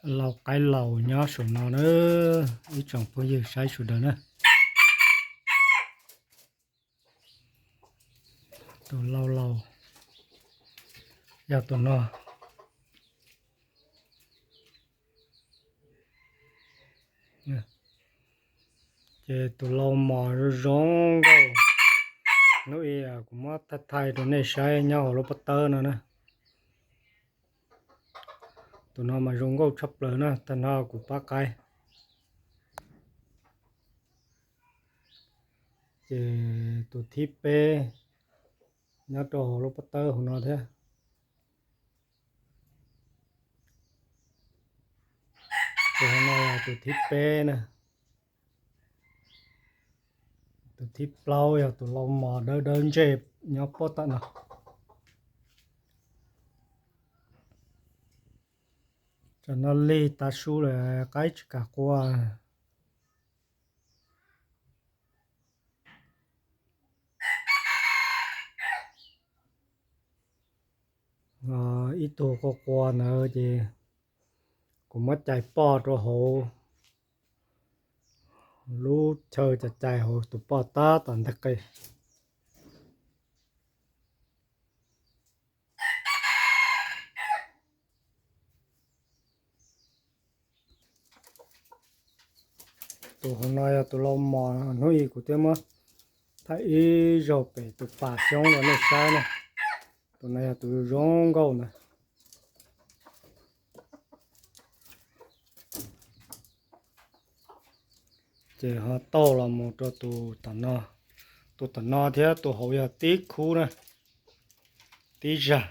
lau qaib laus nyob saum no na, ib tsoom phooj ywg saib sawv daws na. Tus lau laus yog tus no. Ces tus lau mos zoo zoo nkauj, hnub ib kuv muab thaij thaij rau nej saib nyob hauv lub pob tawb no na. Tus no mas zoo nkauj tshaj plaws na, tag nrho kuv pab qaib. Ces tus thib peb nyob rau hauv lub pob tawb hauv no thiab. Tus hauv no yog tus thib peb na. Tus thib plaub yog tus lau mos dawb dawb ntsej nyob puag tom no. Tam no lig tav su lawm qaib tsis kam qua. Ib tug qua qua ntawd ces kuv muab cais poj rau hauv lub chaw cais cais hauv tus poj tab tom ntag qe. Tus hauv no yog tus lau mos, hnub ib kuv twb muab thaij ib zaug pem tus pas xyoob rau nej saib na. Tus no yog tus zoo nkauj ntawd. Ces ho taug los mus rau tus tom no. Tus tom no thiab tus hauv yog tib khub na, tib zag.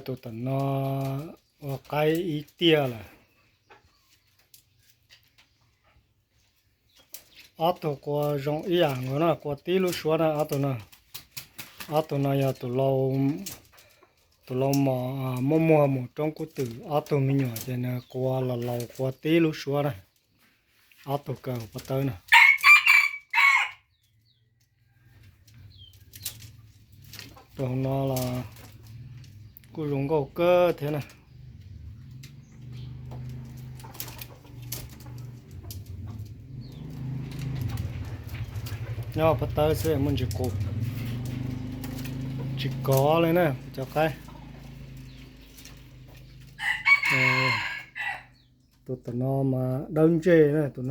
Tus tom no ua qaib ib tiaj lawm. Ob tug qua zoo ib yam nkaus na, qua tib lub suab na ob tug no. Ob tug no yog tus lau mos muaj muag mus roob kub twm, ob tug me nyuam ces nws qua los laus qua tib lub suab na. Ob tug kaw hauv pob tawb na. Tus no los kuj zoo nkauj kawg thiab na. Nyob pob tawb xwb muaj ntsis qus, tsis kov li na cov qaib. Tus tom no mas dawb ntsej na, tus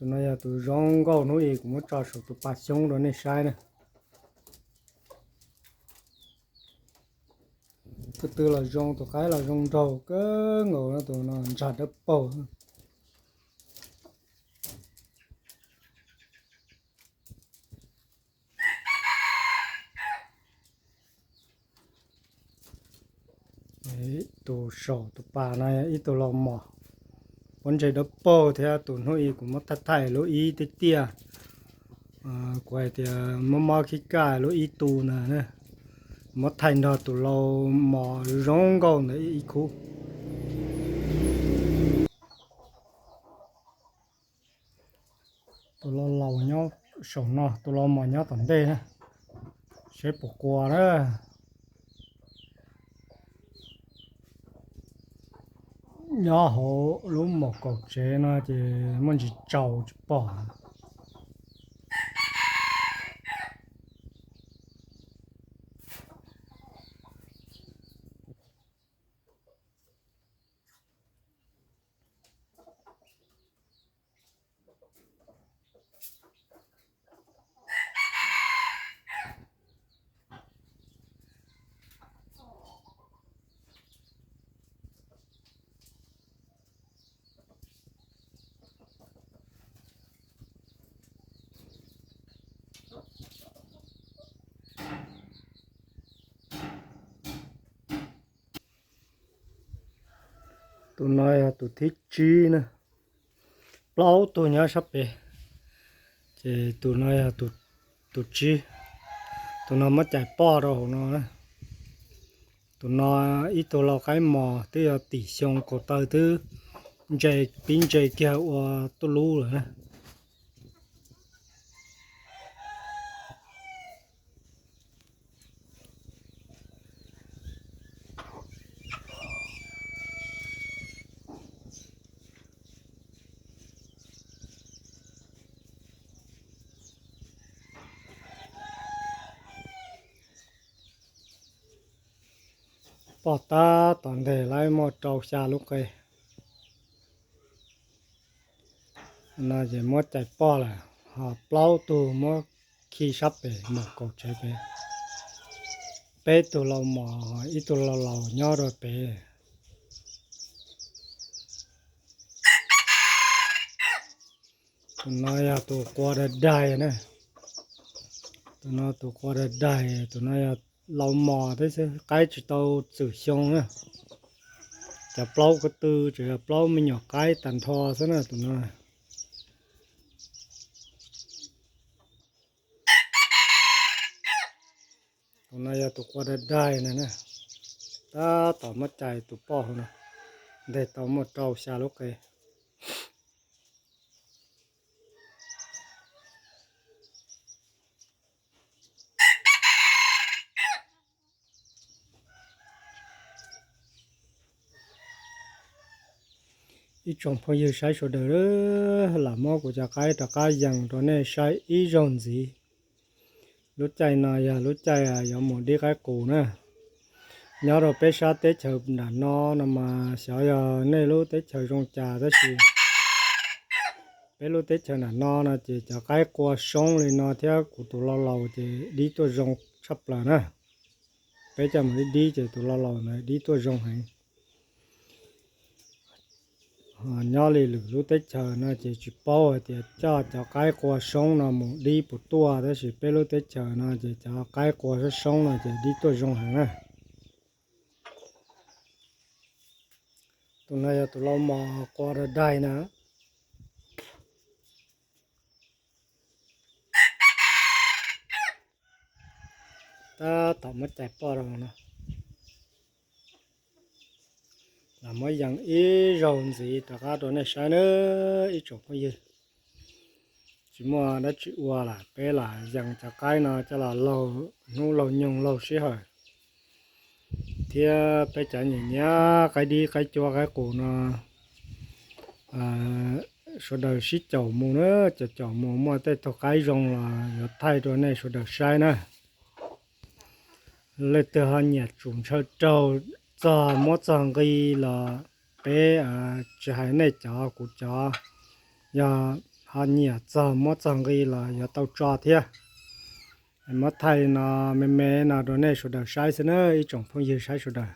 no yog tus zoo nkauj, hnub ib kuv muab tso saum tus pas xyoob rau nej saib na. Tus twg los zoo, tus qaib los zoo nraug kawg nkaus, tus no ntsag dawb paug. Tus saum tus pas no ib tug lau mos, pob ntseg dawb paug thiab, tus hnub ib kuv muab thaij thaij lub ib tiaj tiaj, kuv hais tias mob mob khib kaj lub ib tu na, muab thaij nrog tus lau mos zoo nkauj ntawd ib khub. Tus lau laus nyob saum no, tus lau mos nyob tom ntej na, seb puas qua na. Nyob hauv lub mos kaum tsev no ces muaj ntsis tsaus tsis pom. Tus no yog tus thib tsib na, plaub tug nyob sab pem, ces tus no yog tus tsib. Tus no muab cais poj rau hauv no. Tus no ib tug lau qaib mos twb yog tim xyoo kaum taw twb ntse, pib ntse kiag ua tuj lub lawm na. Poj tab tom nteg lawm muaj rau xya lub qe. No ces muab cais poj lawm, ho plaub tug muab khi sab pem mus kaum tsev pem. Peb tug lau mos, ib tug lau laus nyob rau pem. Tus no yog tus qua dais dais na. Tus no tus qua dais dais, tus no yog lau mos thiab xwb, qaib tsis tau txwm xyoo na. Cov plaub ko tw tsuas yog plaub me nyuam qaib tag nrho xwb na tus no. Tus no yog tus qua dais dais na. Tab tom muab cais tus poj hauv no, nteg tau muaj rau xya lub qe. Ib tsoom phooj ywg saib sawv daws, lam muab kuv cov qaib rov qab yees rau nej saib ib zaug ntxiv. Lub caij no yog lub caij yuav mus dib qaib qus na. Nyob rau peb sab teb chaws nram no no mas xyov yog nej lub teb chaws zoo cas tab sis peb lub teb chaws nram no no ces cov qaib qua soob li no thiab kuv tus lau laus ces dib tuaj zoo tshaj plaws na. Peb coj mus dib dib ces tus lau laus ntawd dib tuaj zoo heev. Nyob li lwm lub teb chaws no ces tsis paub hais tias coj cov qaib qua soob no mus dib puas tuaj, tab sis peb lub teb chaws no ces cov qaib qua soob soob no ces dib tuaj zoo heev na. Tus no yog tus lau mos qua dais dais na. Tab tom muab cais poj rau no. Lam muab yees ib zaug ntxiv rov qab rau nej saib na ib tsoom phooj ywg. Tsis muaj dab tsi ua lam peb lam yees cov qaib no coj los laug hnub laug nyoog laug sij hawm. Thiab peb cov nyiam nyiam qaib dib qaib cuab qaib qus no sawv daws sib caum mus na, caum caum mus muaj tej tug qaib zoo los yuav thaij rau nej sawv daws saib na. Leej twg ho nyiam tsum ntshaw raug txog muab txog nqi los peb tsis hais nej cov kuv cov, yog ho nyiam txog muab txog nqi los yuav tau tso thiab. Muab thaij no me me no rau nej sawv daws saib xwb na ib tsoom phooj ywg saib sawv daws.